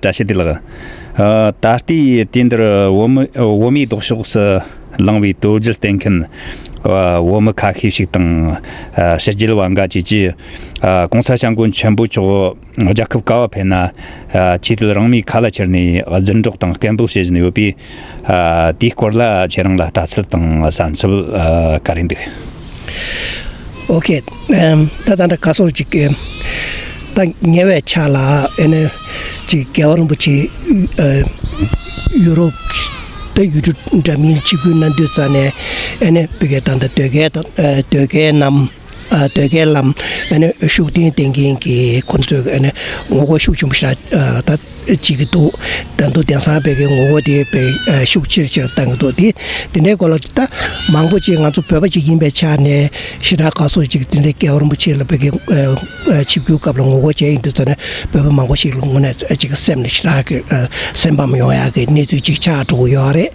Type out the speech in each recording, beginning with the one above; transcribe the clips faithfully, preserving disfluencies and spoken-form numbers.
བཀྲ་ཤིས་བདེ་ལེགས། ཨ། ད་ལྟའི་དུས་འདིར་བོད་མི་བོད་མིའི་ལྡོག་ཕྱོགས་སུ་ལངས་པའི་རྡོ་རྗེ་གཏད་མཁན་བོད་མི་ཁ་ཤས་ཤིག་དང་། ཨ། ཕྱི་རྒྱལ་བ་འགའ་བཅས་ཀྱིས། ཨ། གོང་ས་སྐྱབས་མགོན་ཆེན་པོ་མཆོག་རྒྱལ་ཁབ་ག་བ་ཕེབས་ན། ཨ། ཆོས་དད་རང་མོས་ཁ་ལ་ཁྱེར་ནས་རྫུན་སྒྲོག་དང་སྐད་འབོད་བྱེད་བཞིན་ཡོད་པས། ཨ། དེའི་སྐོར་ལ་ཁྱེད་རང་ལ་ལྟ་ཚུལ་དང་བསམ་ཚུལ། ཨ། ག་རེ་འདུག? ཨོ་ཁེ། ཨམ། ད་ད་ལྟ་ག་སོགས་ཅིག་ཨམ། ད་ཉེ་བའི་ཆར་ལ་ཨེ་ནི་ཅིག་རྒྱལ་བ་རིན་པོ་ཆེ། ཨ། ཡུ་རོབ་ད་ཡུལ་གྲུ་འདྲ་མིན་ཆིབས་བསྒྱུར་གནང་དུས་ཙ་ནས་ཨེ་ནི་བི་གའི་ད་ལྟ་ཟློས་གར་དང་། ཨ། ཟློས་གར་རྣམས། ཨ། ཟློས་གར་ལམ་ཨ་ནི་ཤུགས་ལྡན་བསྟེན་མཁན་གྱི་ཁོང་ཚོས་ཨ་ནི་ངོ་རྒོལ་ཤུགས་ཆེན་པོ་ཞིག་ཨ། ད་བྱེད་ཀྱི་འདུག་ད་དུང་དེང་སང་བོད་ཀྱི་ངོ་རྒོལ་དེ་བས་ཤུགས་ཆེར་ཆེར་བཏང་གི་འདུག་དེ་དེ་འདྲའི་སྐོར་ལ་ད་མང་པོ་ཅིག་ང་ཚོ་བོད་པ་ཅིག་ཡིན་པའི་ཆ་ནས་ཞེ་དྲག་དགའ་ཚོར་ཅིག་དེ་འདྲའི་རྒྱལ་བ་རིན་པོ་ཆེ་ལ་བོད་ཀྱི་ཨ། ཆིབས་བསྒྱུར་སྐབས་ལ་ངོ་རྒོལ་བྱས་ཡིན་དུས་ཙ་ནས་བོད་པ་མང་པོ་ཞིག་ལ་དངོས་གནས་ཅིག་སེམས་ནས་ཞེ་དྲག་གི་ཨ། སེམས་ཕམ་ཡོང་ཡག་གི་གནས་ཚུལ་ཅིག་ཆགས་འགྲོ་གི་ཡོད་རེད།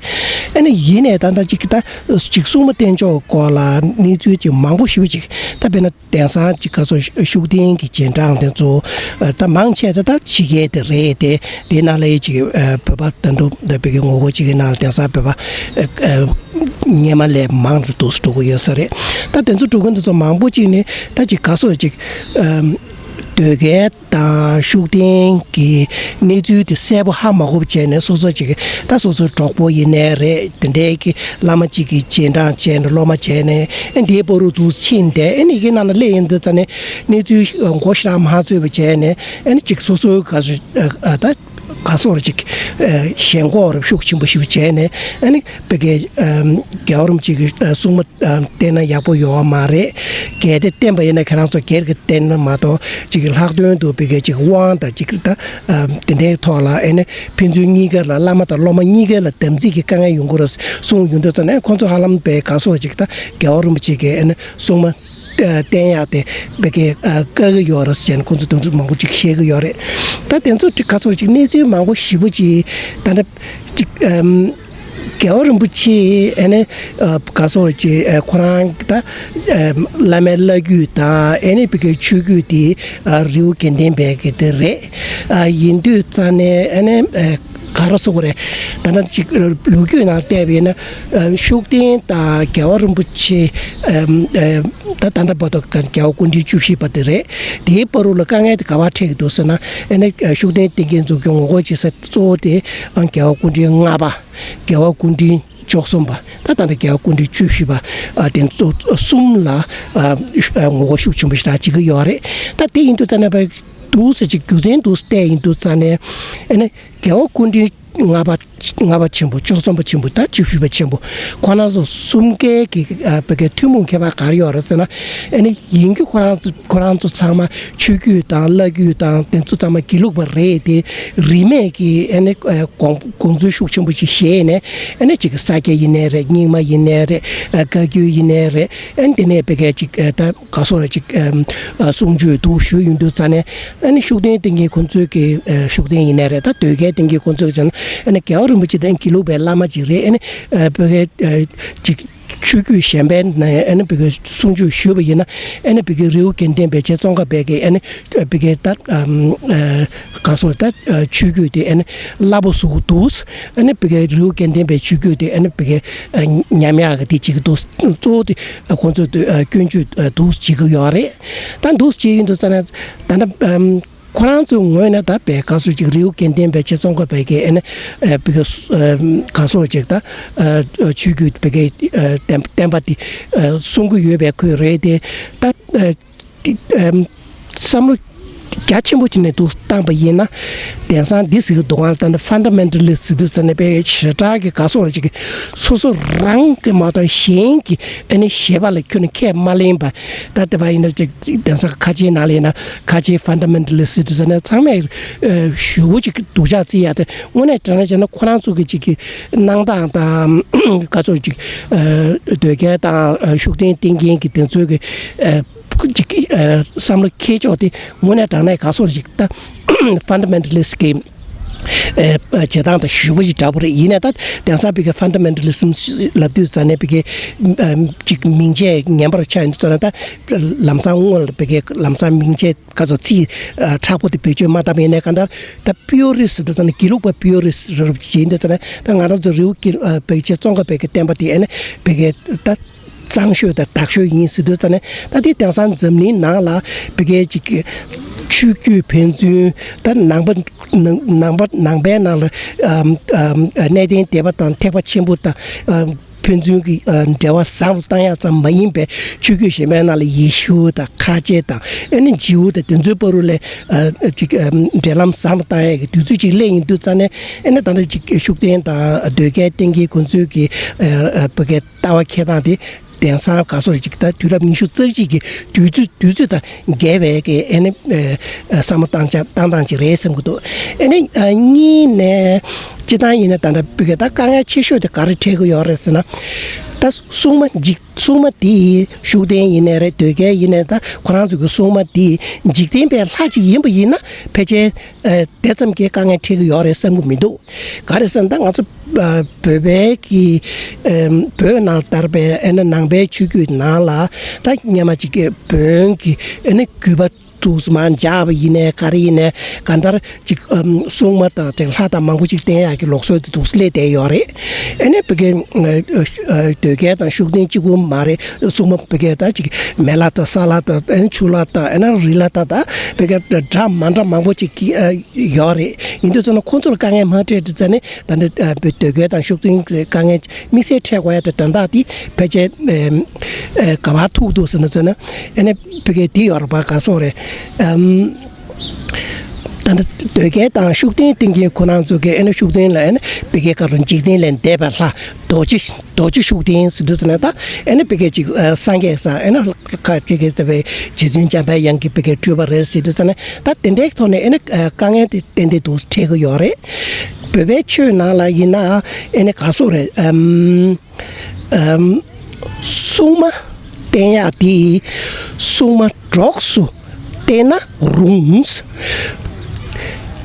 ཨ་ནི་ཡིན་ནའི་ད་ལྟ་ཅིག་ད་ཅིག་སྲུང་མ་བསྟེན་ཕྱོགས་སྐོར་ལ་གནས་ཚུལ་ཅིག་མང་པོ་ཞེ་པོ་ཅིག་ད་དཔེར་ན། དེང་སང་ཅིག་ག་ཚོད་ཤུགས་ལྡན་གྱི་རྗེས་འབྲང་དེ་ཚོ་ད་མང་ཆེ་ད་ད་ཕྱི་རྒྱལ་དེ་རེད་དེ། དེའི་ནང་ལ་ཡི་ཅིག་བོད་པ་ད་དུང་ད་བོད་ཀྱི་ངོ་རྒོལ་ཅིག་གི་ནང་ལ་དེང་སང་བོད་པ་སྔོན་མ་ལས་མང་དུ་འདུག་འགྲོ་གི་ཡོད་ས་རེད། ད་དེ་ཚོ་འགྲོ་གི་འདུག་ཚོ་མང་པོ་ཅིག་ནི་ད་ཅིག་ག་ཚོད་ཅིག་ཟློས་གར་དང་ཤུགས་ལྡན་གྱི་གནས་ཚུལ་དེ་གསལ་པོ་ཧ་མ་གོ་བ་བྱས་ནས་སོ་སོ་ཅིག་ད་སོ་སོའི་གྲོགས་པོ་ཡིན་ནའི་རེད། དེ་འདྲའི་གི་བླ་མ་གཅིག་གི་རྗེས་འབྲང་བྱས་ནས་སློབ་མ་བྱས་ནས་ཨེ་འདིའི་བར་དུ་ཕྱིན་ཏེ་ཨེ་ནི་ཡི་གེ་ནང་ལ་སླེབས་ཡོང་དུས་ཙ་ནས་གནས་ཚུལ་མགོ་ཞེ་དྲག་མ་ཚོས་པ་བྱས་ནས་ཨེ་ནི་གཅིག་སོ་སོའི་ག་ཚོད་ཨ་ད་ག་སོགས་ཅིག་ཞེན་ཁོག་རབ་ཤུགས་ཆེན་པོ་ཞིག་བྱས་ནས་ཨེ་ནི་བོད་ཀྱི་རྒྱལ་བ་རིན་པོ་ཆེ་གི་སྲུང་མ་བསྟེན་ན་ཡག་པོ་ཡོད་མ་རེད། གལ་ཏེ་བསྟེན་པ་ཡིན་ན་ཁྱེད་རང་ཚོ་སྒེར་གྱི་བསྟེན་ན་མ་གཏོགས་ཅིག་ལྷག་དོན་དུ་བོད་ཀྱི་ཅིག་དབང་དང་ཅིག་ད་དེ་འདྲའི་ཐོག་ལ་ཨེ་ནི། ཕན་ཚུན་གཉིས་ཀ་ལ་བླ་མ་དང་སློབ་མ་གཉིས་ཀ་ལ་དམ་ཚིག་གི་དཀའ་ངལ་ཡོང་གི་རེད་གསུངས་ཡོང་དུས་ཙམ་ནས་ཁོང་ཚོ་ཧ་ལམ་པའི་ག་སོགས་ཅིག་ད་རྒྱལ་བ་རིན་པོ་ཆེ་གིས་ཨ་ནི་སྲུང་མ་བསྟེན་ཡག་དེ་བོད་ཀྱི་ཨ་དཀའ་གི་ཡོད་རེད་ཟེར་ནས་ཁོང་ཚོ་དོན་ཚོད་མང་པོ་ཅིག་བཤད་གི་ཡོད་རེད། ད་དེ་ཚོ་ཅིག་ག་སོགས་ཅིག་གནས་ཚུལ་མང་པོ་ཞེ་པོ་ཅིག་ད་ལྟ་ཅིག་ཨམ། རྒྱལ་བ་རིན་པོ་ཆེ་ཨ་ནི་ཨ་ག་སོགས་ཅིག་ཨ་ཁོ་རང་ད་ཨམ་བླ་མའི་བླ་བརྒྱུད་དང་ཨ་ནི་བོད་ཀྱི་ཆོས་བརྒྱུད་དེ་ཨ་རི་བོ་དགེ་ལྡན་པའི་གི་དེ་རེད། ཨ་ཡིན་དུས་ཙ་ནས་ཨ་ནི་ཨ་ག་རེ་ཟེར་དགོས་རེད། ད་ལྟ་ཅིག་ལོ་རྒྱུས་ནང་བལྟས་པ་ཡིན་ན་ཨ་ཤུགས་ལྡན་དང་རྒྱལ་བ་རིན་པོ་ཆེ་ཨ་ཨ་ད་ད་ལྟ་བར་དུ་རྒྱལ་བ་སྐུ་ཕྲེང་བཅུ་བཞི་པ་དེ་རེད། དེའི་བར་དུ་ལ་དཀའ་ངལ་དེ་ག་པར་འཕྲད་ཀྱི་འདུག་ཟེར་ན་ཨ་ནི་ཨ་ཤུགས་ལྡན་བསྟེན་མཁན་ཚོ་གི་ངོ་རྒོལ་བྱེད་ས་གཙོ་བོ་དེ་ཨ་རྒྱལ་བ་སྐུ་ཕྲེང་ལྔ་པ། རྒྱལ་བ་སྐུ་ཕྲེང་བཅུ་གསུམ་པ། ད་ད་ལྟ་རྒྱལ་བ་སྐུ་ཕྲེང་བཅུ་བཞི་པ་ཨ་དེ་ཚོ་གསུམ་ལ་ཨ་ངོ་རྒོལ་ཤུགས་ཆེན་པོ་ཞེ་དྲག་བྱེད་ཀྱི་ཡོད་རེད། ད་དེ་ཡིན་དུས་ཙ་ན་བར་འདུག་ཟེར་ཅིག་རྒྱུ་མཚན་འདུག་བལྟས་ཡིན་དུས་ཙ་ནས་ཨ་ནི་རྒྱལ་བ་སྐུ་ཕྲེང་ལྔ་པ་ལྔ་པ་ཆེན་པོ་བཅུ་གསུམ་པ་ཆེན་པོ་ད་བཅུ་བཞི་པ་ཆེན་པོ་ཁོ་རང་ཚོ་གསུམ་ཀའི་གི་ཨ་བོད་ཀྱི་ཐུན་མོང་ཁྱད་པར་ག་རེ་ཡོད་རེད་ཟེར་ན་ཨ་ནི་ཡིན་རྒྱུ་ཁོ་རང་ཚོ་ཁོ་རང་ཚོ་ཚང་མ་ཆོས་བརྒྱུད་དང་བླ་བརྒྱུད་དང་དེ་ཚོ་ཚང་མ་དགེ་ལུགས་པ་རེད་དེ། རིས་མེད་ཀྱི་ཨ་ནི་ཨ་དགོངས་དགོངས་ཚུལ་ཤུགས་ཆེན་པོ་ཞིག་བཞེས་ནས་ཨ་ནི་གཅིག་གི་ས་སྐྱ་ཡིན་ནའི་རེད། རྙིང་མ་ཡིན་ནའི་རེད། ཨ་བཀའ་བརྒྱུད་ཡིན་ནའི་རེད། ཨ་ནི་དེ་ནས་བོད་སྐད་ཅིག་ཨ་ད་ག་སོགས་ཅིག་ཨ་གསུང་ཆོས་འདུག་ཞུ་ཡོང་དུས་ཙ་ནས་ཨ་ནི་ཤུགས་ལྡན་བསྟེན་མཁན་ཁོང་ཚོའི་གི་ཨ་ཤུགས་ལྡན་ཡིན་ནའི་རེད། ད་ཟློས་གར་བསྟེན་མཁན་ཁོང་ཚོའི་ཙ་ན་ཨ་ནི་རྒྱལ་བ་རིན་པོ་ཆེ་དང་དགེ་ལུགས་པའི་བླ་མ་ཅིག་རེད། ཨ་ནི་ཨ་བོད་སྐད་ཨ་ཅིག་ཆོས་བརྒྱུད་གཞན་པའི་ནང་ཨ་ནི་བོད་ཀྱི་གསུང་ཆོས་ཞུས་པ་ཡིན་ན་ཨ་ནི་བོད་ཀྱི་རི་བོ་དགེ་ལྡན་པའི་རྗེ་ཙོང་ཁ་པའི་གི་ཨ་ནི་བོད་ཀྱི་ད་ཨམ་ཨ་ག་སོགས་ད་ཨ་ཆོས་བརྒྱུད་དེ་ཨ་ནི་རླབས་པོ་ཟུག་འདུག་ཨ་ནི་བོད་ཀྱི་རི་བོ་དགེ་ལྡན་པའི་ཆོས་བརྒྱུད་དེ་ཨ་ནི་བོད་ཀྱི་ཨ་ཉམས་ཡག་གི་དེ་བྱེད་ཀྱི་འདུག་གཙོ་བོ་དེ་ཨ་ཁོང་ཚོས་ཨ་སྐྱོན་བརྗོད་ཨ་འདུག་བྱེད་ཀྱི་ཡོད་རེད། ད་འདུག་བྱེད་ཡིན་དུས་ཙ་ན་ད་ལྟ་ཨམ། ཁོ་རང་ཚོའི་ངོས་ནས་ད་བོད་སྐད་སོགས་ཅིག་རི་བོ་དགེ་ལྡན་པའི་རྗེ་ཙོང་ཁ་པའི་གི་ཨ་ནི་ཨ་བོད་སྐད་སུ་ཨ་ག་སོགས་ཅིག་ད་ཨ་ཆོས་བརྒྱུད་བོད་སྐད་ཨ་བསྟན་བསྟན་པ་དེ་ཨ་གསུང་གི་ཡོད་པའི་ཁུལ་རེད་དེ། ད་ཨ་ཨ་བསམ་བློ་རྒྱ་ཆེན་པོ་བྱས་ནས་འདུག་བཏང་པ་ཡིན་ན། དེང་སང་འདི་ཟེར་གི་འདུག་ག་ད་ནི་ཕན་ཌ་མེན་ཊ་ལི་སི་ཊི་ཟེར་ནས་དཔེ་ཞེ་དྲག་གི་ག་སོགས་རེ་ཅིག་སོ་སོ་རང་གི་མ་གཏོགས་གཞན་གྱི་ཨ་ནི་བཞེད་པ་ལ་ཁྱོན་ནས་ཁས་མ་ལེན་པ། ད་ལྟ་བ་ཡིན་ན་ཅིག་དེང་སང་ཁ་ཆེའི་ནང་ལ་ཡིན་ན་ཁ་ཆེའི་ཕན་ཌ་མེན་ཊ་ལི་སི་ཊི་ཟེར་ནས་ཚང་མས་ཨ་ཞེ་པོ་ཅིག་སྡུག་ཅག་བརྩི་ཡ་དེ་དངོས་གནས་དྲང་གནས་བྱས་ན་ཁོ་རང་ཚོ་གི་ཅིག་གི་གནང་སྟངས་དང་ག་ཚོད་ཅིག་ཨ་ཟློས་གར་དང་ཨ་ཤུགས་ལྡན་བསྟེན་མཁན་གྱི་དེ་ཚོའི་གི་ཨ་ཅིག་ཨ་བསམ་བློ་འཁྱེར་ཕྱོགས་དེ་དངོས་གནས་དྲང་གནས་ག་སོགས་ཅིག་ད་ཕན་ཌ་མེན་ཊ་ལི་སི་ཊི་གི་ ཨེ། བྱེད་སྟངས་དང་ཞུ་བ་ཞིག་འདྲ་པོ་རེད། ཡིན་ནའི་ད་དེང་སང་བི་གའི་ཕན་ཌ་མེན་ཊ་ལི་ཟམ་ལབ་དུས་ཙ་ནས་བི་གའི་ཨམ། ཅིག་མིང་ཆད་ངན་པར་ཆགས་ཡོང་དུས་ཙ་ན། ད་ལམ་སང་སྔོན་ལ་བི་གའི་ལམ་སང་མིང་ཆད་ག་ཚོད་ཚིག་ཨ། མཁྲེགས་པོ་དེ་བེད་སྤྱོད་མ་བཏང་པ་ཡིན་ནའི། གང་ལྟར་ད་པིའུ་རི་སི་ཊི་ཟེར་ན་དགེ་ལུགས་པ་པིའུ་རི་སི་ཊི་རབ་ཅིག་ཡིན་དུས་ཙ་ན། ད་ང་རང་ཚོ་རི་བོ་དགེ་ཨ། བི་གའི་རྩེ་ཙོང་ཁ་བི་གའི་བསྟན་པ་དེ་ཨ་ནི་བི་གའི་ད་གཙང་ཤོས་དང་དག་ཤོས་ཡིན་ཟེར་དུས་ཙ་ན། ད་དེ་དེང་སང་འཛམ་གླིང་ནང་ལ་བི་གའི་ཅིག་ཆོས་བརྒྱུད་ཕན་ཚུན་ད་ནང་པ་ནང་ནང་པ་ནང་པའི་ནང་ལ་ཨམ། ཨམ། གནས་བརྟན་སྡེ་པ་དང་ཐེག་པ་ཆེན་པོ་དང་ཨམ། ཕན་ཚུན་གྱི་ཨ། འབྲེལ་བ་བཟང་རུ་བཏང་ཡག་ཙམ་མ་ཡིན་པའི་ཆོས་བརྒྱུད་གཞན་པའི་ནང་ལ་ཡེ་ཤུ་དང་ཁ་ཆེ་དང་ཨ་ནི་ཇིའུ་དང་དེ་ཚོའི་བར་དུ་ལ་ཨ། ཅིག་ཨ། འབྲེལ་ལམ་བཟང་རུ་བཏང་ཡག་གི་དུས་ཚོད་ཅིག་སླེབས་ཡོང་དུས་ཙ་ན། ཨ་ནི་ད་ལྟ་ཅིག་ཤུགས་ལྡན་དང་ཟློས་གར་བསྟན་མཁན་ཁོང་ཚོའི་གི་ཨ། བི་གའི་ལྟ་བ་འཁྱེར་སྟངས་དེ་དེང་སང་ག་ཚོད་ཅིག་ད་དུས་རབས་ཉི་ཤུ་རྩ་གཅིག་གི་དུས་ཚོད་དུས་ཚོད་དང་འགལ་བའི་གི་ཨ་ནི་ཨ། བསམ་བློ་བཏང་བྱ་བཏང་སྟངས་ཅིག་རེད་བསམ་གྱི་འདུག་ཨ་ནི་ཨ། གཉིས་ནས་སྤྱིར་བཏང་ཡིན་ན་ད་ལྟ་བི་གའི་ད་དཀའ་ངལ་ཆེ་ཤོས་དེ་ག་རེ་འཕྲད་ཀྱི་ཡོད་རེད་ཟེར་ན། ད་སྲུང་མ་འཇིག་སྲུང་མ་དེ་ཤུགས་ལྡན་ཡིན་ནའི་རེད། ཟློས་གར་ཡིན་ནའི། ད་ཁོ་རང་ཚོ་གི་སྲུང་མ་དེ་འཇིག་རྟེན་པའི་ལྷ་ཅིག་ཡིན་པ་ཡིན་ན། ཕལ་ཆེར་ཨ། དེ་ཙམ་གྱི་དཀའ་ངལ་འཕྲད་ཀྱི་ཡོད་རེད་བསམ་གྱི་མི་འདུག་ག་རེ་ཟེར་ན། ད་ང་ཚོ་ཨ། བོད་པའི་གི་ཨ། བོད་ནང་ལྟར་བའི་ཨ་ནི་ནང་པའི་ཆོས་བརྒྱུད་ནང་ལ་ད་སྔོན་མ་ཅིག་གི་བོན་གྱི་ཨ་ནི་རྒྱུད་པ་དུ་མར་འཇགས་པ་ཡིན་ནའི་ག་རེ་ཡིན་ནའི། གང་ལྟར་ཅིག་ཨམ། སྲུང་མ་དང་དེ་ལྷ་དང་མང་པོ་ཅིག་བསྟེན་ཡག་གི་ལུགས་སྲོལ་དེ་འདུག་སླེབས་བསྡད་ཡོད་རེད། ཨ་ནི་བི་གའི་ཨ། ཟློས་གར་དང་ཤུགས་ལྡན་གཅིག་པུ་མ་རེད། སྲུང་མ་བི་གའི་ད་ཅིག་མེ་ལྷ་དང་ས་ལྷ་དང་ཨ་ནི་ཆུ་ལྷ་དང་ཨ་ནི་རི་ལྷ་དང་། ད་བི་གའི་འདྲ་མི་འདྲ་མང་པོ་ཅིག་གི་ཨ། ཡོད་རེད། ཡིན་དུས་ཙ་ན་ཁོང་ཚོར་དཀའ་ངལ་མ་འཕྲད་དུས་ཙ་ན། ད་ནི་ཨ། བོད་ཟློས་གར་དང་ཤུགས་ལྡན་གྱི་དཀའ་ངལ་དམིགས་བསལ་འཕྲད་དགོས་ཡ་དེ་དོན་དག་དེ་ཕལ་ཆེར་ཨ། ཨ། ག་པར་ཐུག་འདུག་ཟེར་ན་ཙ་ན། ཨ་ནི་བི་གའི་དེ་ཡོད་རེད་པ། ག་སོང་རེད། ཨམ། ད་ནི་ཟློས་གར་དང་ཤུགས་ལྡན་བསྟེན་མཁན་ཁོ་རང་ཚོ་གིས་ཨ་ནི་ཤུགས་ལྡན་ལ་ཨ་ནི་བི་གའི་ཁ་རུ་འཇིག་རྟེན་ལས་འདས་པའི་ལྷ་རྡོ་རྗེ་རྡོ་རྗེ་ཤུགས་ལྡན་ཟེར་དུས་ཙ་ན། ད་ཨ་ནི་བི་གའི་ཅིག་ཨ། སངས་རྒྱས་ས་ཨ་ནི་ཁ་ཁ་ཁ་ཁ་བའི་རྗེ་བཙུན་འཇམ་པའི་དབྱངས་ཀྱི་བི་གའི་སྤྲུལ་པ་རེད་ཟེར་དུས་ཙ་ན། ད་དེ་འདྲའི་ཐོག་ནས་ཨ་ནི་ཨ། དཀའ་ངལ་དེ་ཏན་ཏན་འདུག་འཕྲད་ཀྱི་ཡོད་རེད། བོད་པའི་ཆོས་ནང་ལ་ཡིན་ན་ཨ་ནི་ག་སོང་རེད། ཨམ། ཨམ། སྲུང་མ་བསྟེན་ཡག་དེ་སྲུང་མ་གྲོགས་སུ་བསྟེན་ན་རུང་།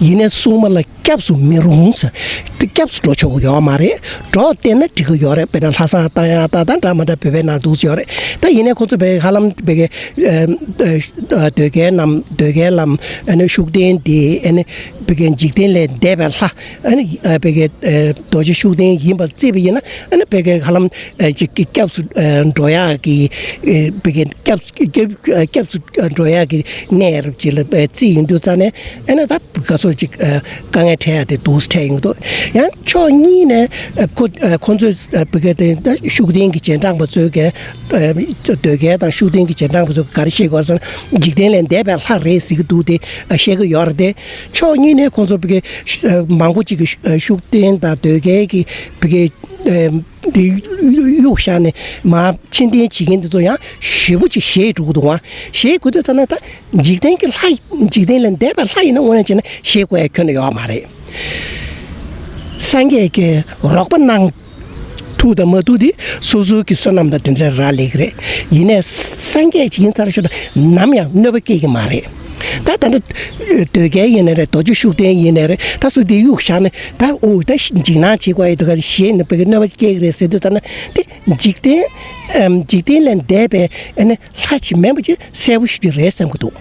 ཡིན་ནའི་སྲུང་མ་ལ་སྐྱབས་སུ་མི་རུང་ཟེར། དེ་སྐྱབས་སུ་འགྲོ་ཆོག་གི་ཡོད་མ་རེད། གྲོགས་བསྟེན་ན་འགྲིག་གི་ཡོད་རེད། དཔེར་ན་ལྷ་བསང་བཏང་ཡག་ད་ད་འདྲ་མི་འདྲ་བོད་པའི་ནང་འདུག་ཡོད་རེད། ད་ཡིན་ནའི་ཁོང་ཚོ་བས་ཧ་ལམ་བི་གའི་ཨ། ཟློས་གར་རྣམས་ཟློས་གར་ལམ་ཨ་ནི་ཤུགས་ལྡན་དེ་ཨ་ནི་བི་གའི་འཇིག་རྟེན་ལས་འདས་པའི་ལྷ། ཨ་ནི་ཨ། བི་གའི་ཨ། རྡོ་རྗེ་ཤུགས་ལྡན་ཡིན་པར་བརྩིས་པ་ཡིན་ན། ཨ་ནི་བི་གའི་ཧ་ལམ་ཨ། ཅིག་གི་སྐྱབས་སུ་ཨ། འགྲོ་ཡག་གི་ཨ། བི་གའི་སྐྱབས་སྐྱབས་སྐྱབས་སུ་འགྲོ་ཡག་གི་གནས་རབ་ཅིག་ལ་བརྩིས་ཡོང་དུས་ཙ་ན། ཨ་ནི་ད་ག་སོགས་ཅིག་ཨ། དཀའ་ངལ་འཕྲད་ཡ་དེ་འདུག་འཕྲད་ཡོང་འདུག་ཡང་ཕྱོགས་གཉིས་ནས་ཨ། ཁོ་ཨ། ཁོ་ཚོས་ཨ། བི་གའི་དེ་ད་ཤུགས་ལྡན་གྱི་རྗེས་འབྲང་པ་ཚོས་ཀྱི་ཨ། ཟློས་གར་དང་ཤུགས་ལྡན་གྱི་རྗེས་འབྲང་པ་ཚོས་ག་རེ་བཤད་དགོས་ཟེར་ན། འཇིག་རྟེན་ལས་འདས་པའི་ལྷ་རེད་ཟེར་གྱི་འདུག་དེ་ཨ། བཤད་ཀྱི་ཡོད་རེད་དེ། ཕྱོགས་གཉིས་ནས་ཁོ་ཚོ་བི་གའི་ཨ། མང་པོ་ཅིག་གིས་ཤུགས་ལྡན་དང་ཟློས་གར་གྱི་བི་གའི་ཨ། དེ་གཡུག་བཞག་ནས་མར་ཕྱིར་འཐེན་བྱེད་མཁན་དེ་ཚོ་ཡང་ཞེ་པོ་ཅིག་ཞེད་འགྲོ་གི་འདུག་ཨ། ཞེད་དགོས་དུས་ཙ་ན། ད་འཇིག་རྟེན་གྱི་ལྷ། འཇིག་རྟེན་ལས་འདས་པའི་ལྷ་ཡིན་ན་དངོས་གནས་བྱས་ན་ཞེད་དགོས་ཡ་ཁྱོན་ནས་ཡོད་མ་རེད། སངས་རྒྱས་ཀྱིས་རོགས་པ་གནང་ཐུབ་དང་མ་ཐུབ་དེ་སོ་སོའི་གི་བསོད་ནམས་དང་དེ་འདྲ་རག་ལས་ཀྱི་རེད། ཡིན་ནའི་སངས་རྒྱས་ཅིག་ཡིན་ཚར་ཞོར་དུ་ནམ་ཡང་གནོད་པ་སྐྱེལ་གྱི་མ་རེད། ད་ད་ནི་ཟློས་གར་ཡིན་ནའི་རེད། རྡོ་རྗེ་ཤུགས་ལྡན་ཡིན་ནའི་རེད། ད་སུ་དེ་གཡུག་བཞག་ནས། ད་ཨོ་ད་འཇིགས་སྣང་བྱེད་དགོས་ཡ་འདུག་ག་ཞེད་ནས་བི་གའི་གནོད་པ་སྐྱེལ་གྱི་རེད་ཟེར་དུས་ཙ་ན། དེ་འཇིག་རྟེན་ཨམ། འཇིག་རྟེན་ལས་འདས་པའི་ཨ་ནི་ལྷ་ཅིག་མིན་པ་ཅིག་གསལ་པོ་ཞིག་ཅིག་རེད་བསམ་གྱི་འདུག་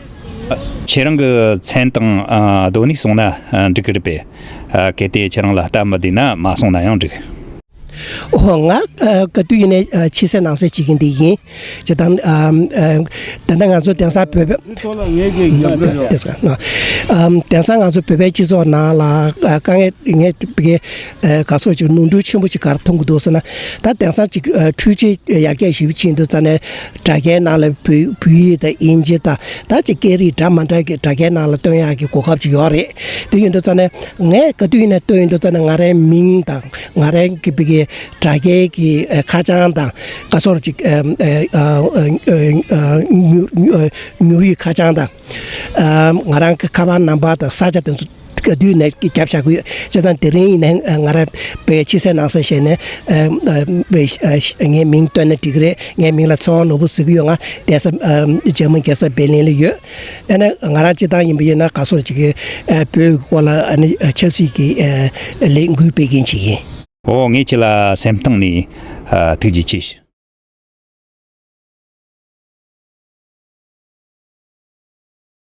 ཁྱེད་རང་གི་མཚན་དང་ཨ། སྡོད་གནས་གསུངས་ན་ཨ། འགྲིག་གི་རེད་པས། ཨ། གལ་ཏེ་ཁྱེད་རང་ལ་སྟབས་མི་བདེ་ན་མ་གསུངས་ན་ཡང་འགྲིག་ཨོ། ང་ཨ། ག་དུས་ཡིན་ནའི་ཨ། ཕྱི་གསལ་ནང་གསལ་བྱེད་མཁན་དེ་ཡིན། ཇི་ལྟར་ཨ། ཨ། ད་ལྟ་ང་ཚོ་དེང་སང་བོད་པའི། འདི་ཐོག་ལ་ངས་ཀྱི་ཉམས་མྱོང་ཡོད། དེ་སོང་ཨ། དེང་སང་ང་ཚོ་བོད་པའི་སྤྱི་ཚོགས་ནང་ལ་ཨ། དཀའ་ངལ་ངས་བི་གའི་ཨ། ག་སོགས་ཅིག་ནོར་འཁྲུལ་ཆེན་པོ་ཅིག་ག་རེ་མཐོང་གི་འདུག་ཟེར་ན། ད་དེང་སང་ཅིག་ཨ། འཕྲུལ་ཆས་ཡར་རྒྱས་ཞེ་པོ་ཕྱིན་དུས་ཙ་ན། དྲ་རྒྱའི་ནང་ལ་བོད་བོད་ཡིག་དང་དབྱིན་ཇི་དང་ད་ཅིག་སྐད་རིགས་འདྲ་མི་འདྲ་གི་དྲ་རྒྱའི་ནང་ལ་སྟོན་ཡག་གི་གོ་སྐབས་ཅིག་ཡོད་རེད། དེ་ཡིན་དུས་ཙ་ན་ངས་ག་དུས་ཡིན་ན་སྟོན་ཡོང་དུས་ཙ་ན། ང་རའི་མིང་དང་ང་རའི་གི་བི་གའི་དྲ་རྒྱའི་གི་ཨ། ཁ་བྱང་དང་ག་སོགས་ཅིག་ཨ། ཨ། ཨ། ཨ། ཨ། ཨ། ཉུང་ཨ། ཉུང་རིགས་ཁ་བྱང་དང་། ཨ། ང་རང་གི་ཁ་པར་ནམ་བར་དང་ས་ཆ་དེ་ཚོ་ ག་དུས་ནས་རྒྱབ་བཞག་གི་ཡོད། བྱས་ཙང་དེ་རིང་ཡིན་ན་ང་རང་དཔེ་ཕྱི་གསལ་ནང་གསལ་བྱས་ནས་ངའི་མིང་བཏོན་ན་འགྲིག་གི་རེད། ངའི་མིང་ལ་ཚེ་དབང་ནོར་བུ་ཟེར་གི་ཡོད། ང་གདན་ས་འཇར་མན་རྒྱལ་ས་བྷེར་ལིན་ལ་ཡོད། ཨ་ནི་ང་རང་སྤྱིར་བཏང་ཡིན་པ་ཡིན་ན་ག་སོགས་ཅིག་གི་བོད་ཀྱི་སྐོར་ལ་ཨ་ནི་ཆབ་སྲིད་ཀྱི་ལས་འགུལ་སྤེལ་མཁན་ཅིག་ཡིན། ཨོ་ངས་ཁྱེད་ལ་སེམས་གཏིང་ནས་ཐུགས་རྗེ་ཆེ་ཞུ།